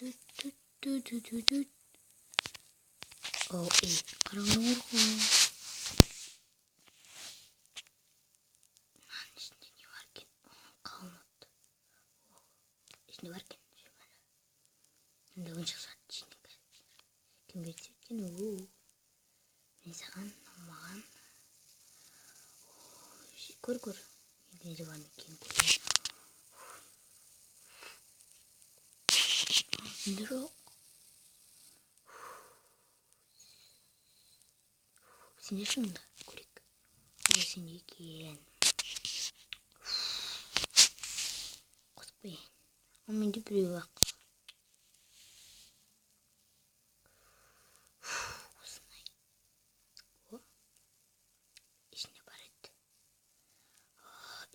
О, ей, қараңғы ғой. Мынаның ішінде не бар екен? Қалмапты. Ішінде бар екен. Енді ойыншық шығады ішінде. Кімге түседі екен? Мен саған, маған. Көр, көр. Енді не бар екен, көрейін. Енді жоқ. Сенде шынында көрейік. Ол сенде екен. Қосып қояйын. Ал менде біреу ақ. Осындай. О, ішінде бар еді.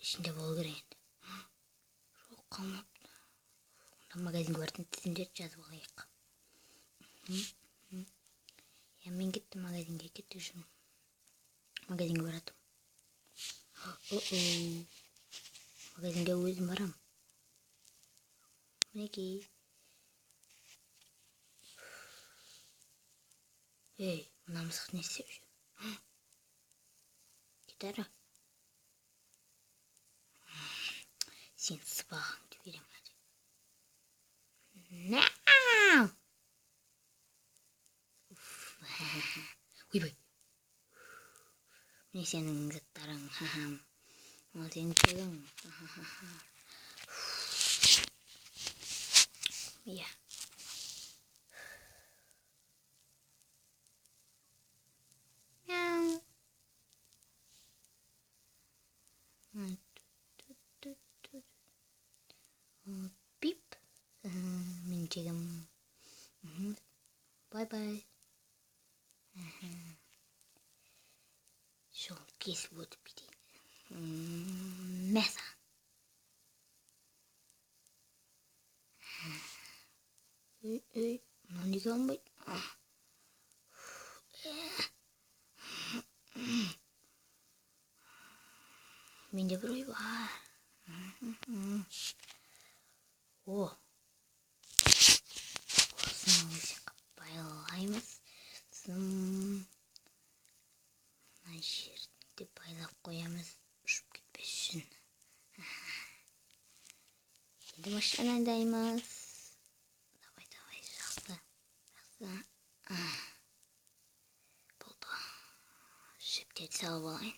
Ішінде болу керек енді. Жоқ, қалмапты. Онда магазинге баратын тізімдерді жазып алайық. Иә, мен кеттім магазинге, кеттік жүрмін. Магазинге баратырмын. О-о. Магазинге өзім барамын. Мінекей. Ей, мына мысық не істеп жүр? Кет әрі. Сен сыбағыңды беремін әлі. Мяу! Ойбай. Міне сенің заттарың. Мынау сенің чегің. Иә. Мяу. Пип. Менің чегім. Бай-бай. Жол кесіп өтіп кетейін. Мә саған. Ей, ей, мынау неге алынбайды? Менде бір ой бар. О, осыны осы байлаймыз. Сосын мына жерде байлап қоямыз, ұшып кетпес үшін. Енді машинаны айдаймыз. Давай, давай, жақсы, жақсы. Болды. Жіптерді салып алайын.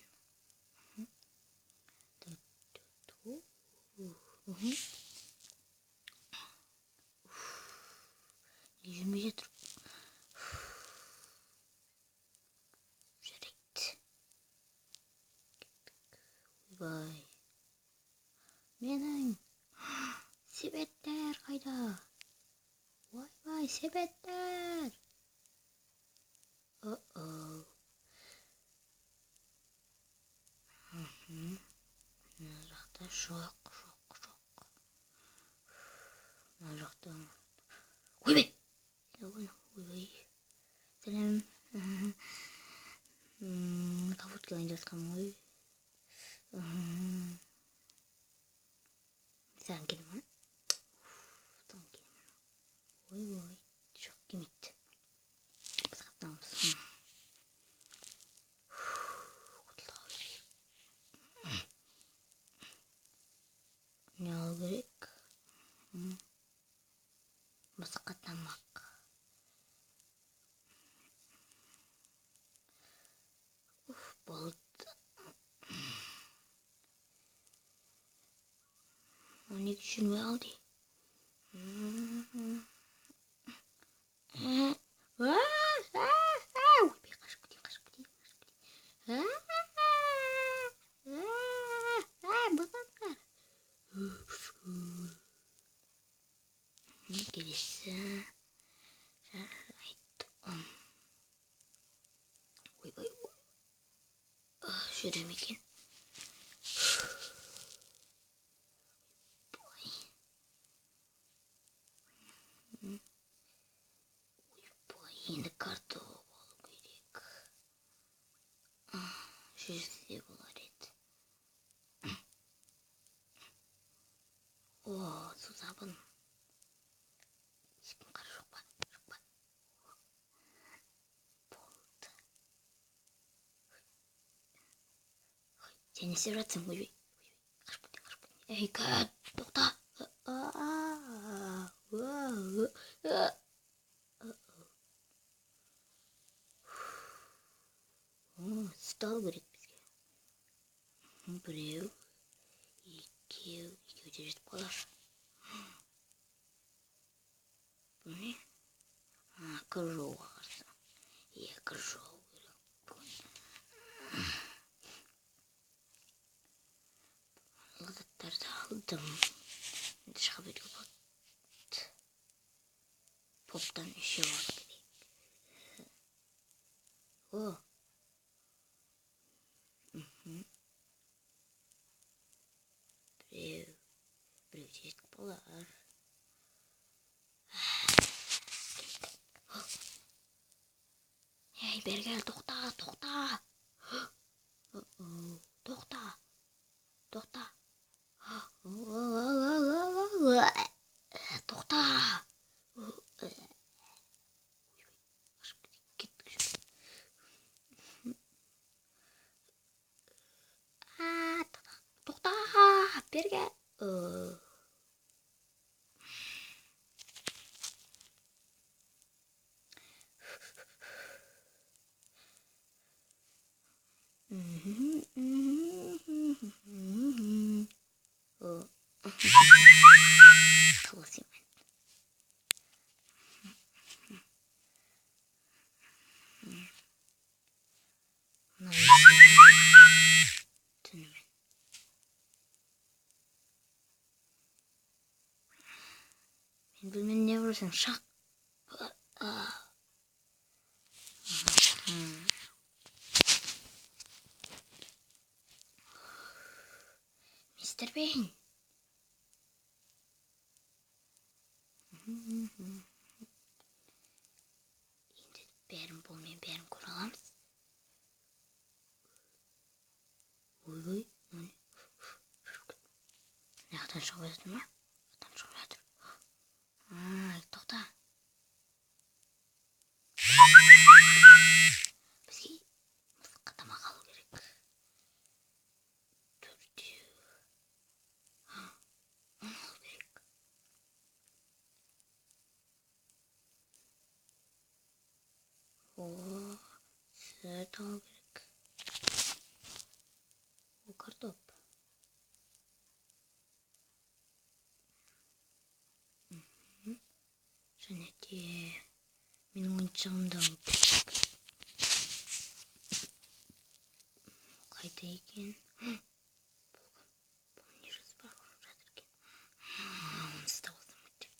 Неге жүрмей жатыр? Жарайды. Ойбай. Менің себеттер қайда? Ойбай, себеттер. О-о. Мына жақта жоқ, жоқ, жоқ. Мына жақта. Ойбай! Ойбай. Сәлем. Капотке алайын деп жатқанмын ғой. Саған келе ма? Саған келе ма? Ой, ой, жоқ, келмейді. Біз қаптамыз. Құтылдық. Не алу керек? Мысыққа тамақ. Уф, болды. Неге жүрмей қалды? Ойбай, қашып кетейін, қашып кетейін, қашып кетейін. Босаңдар. Келесі. Жарайды. Ойбай, жүре ме екен? Ойбай, енді картоп алу керек. Жүрсе болар еді. О, сусабын. Сен не істеп жатсың? Ойбай, қашып кетейін, қашып кетейін. Ей, кәт, тоқта. Сүт алу керек бізге. Біреу, екеу, екеу де жетіп қалар. Бұл не? Кір жууға қарсы. Иә, кір жуу керек бүгін. Заттарды алдым. Енді шыға беруге болады. Поптан үшеу алу керек. О. Біреу. Біреу де жетіп қалар. Ей, бері кел, тоқта, тоқта. Тоқта. Тоқта. Тоқта. Кеттік. Тоқта, бері кел. خلصي. Мен бөлмені не көрсең, шақ. Мистер Бейн. Енді бәрін бұлмен бәрін көре аламыз. Ойбай, мына жақтан шығып жатыр ма? Жақтан шығып жатыр. Тоқта. Бізге мысыққа тамақ алу керек. Төртеу. Оны алу керек. О, сүт алу керек. О, картоп. Және де менің ойыншығымды алу керек. Қайда екен? Бұл не жоспар құрып жатыр екен? Оны ұстап алсам екен.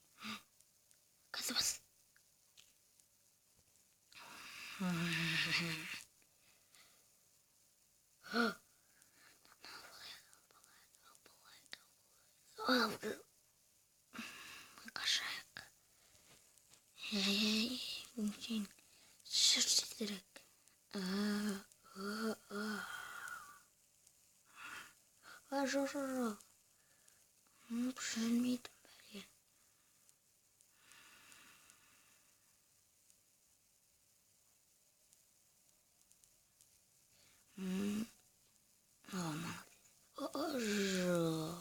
Газы бас. Қашайық. Ей, өңшең, жүр тезірек. Жоқ, жоқ, жоқ. Жүрмейді бәле. О, молодец. Жоқ.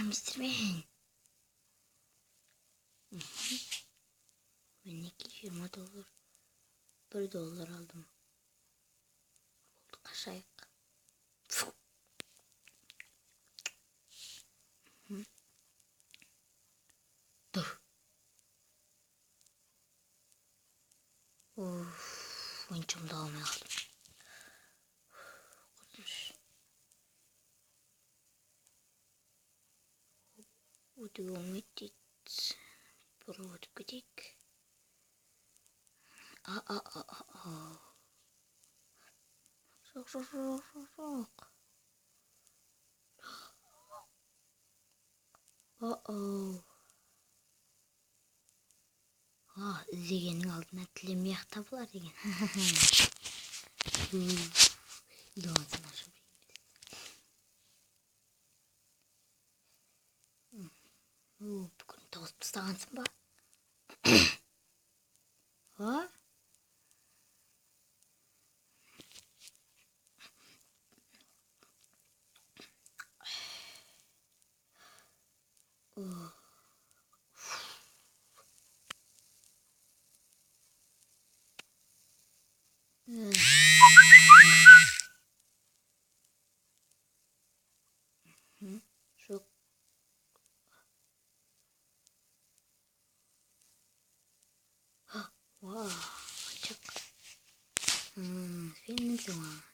Мистер Бейн. Мінекей 20 доллар. 1 доллар алдым. Болды, қашайық. Тұр. Оф, ойыншығымды ала алмай қалдым. Құртыншы. Өтуге болмайды дейді. Бұрып өтіп кетейік. Жоқ, жоқ, жоқ, жоқ, жоқ. О-оу. Іздегеннің алдына тілемей-ақ табылар деген. Илонсын ашып жейміз. Бүгін тауысып тастағансың ба? А? О. Жоқ. Вау, açık. Filmin zaman.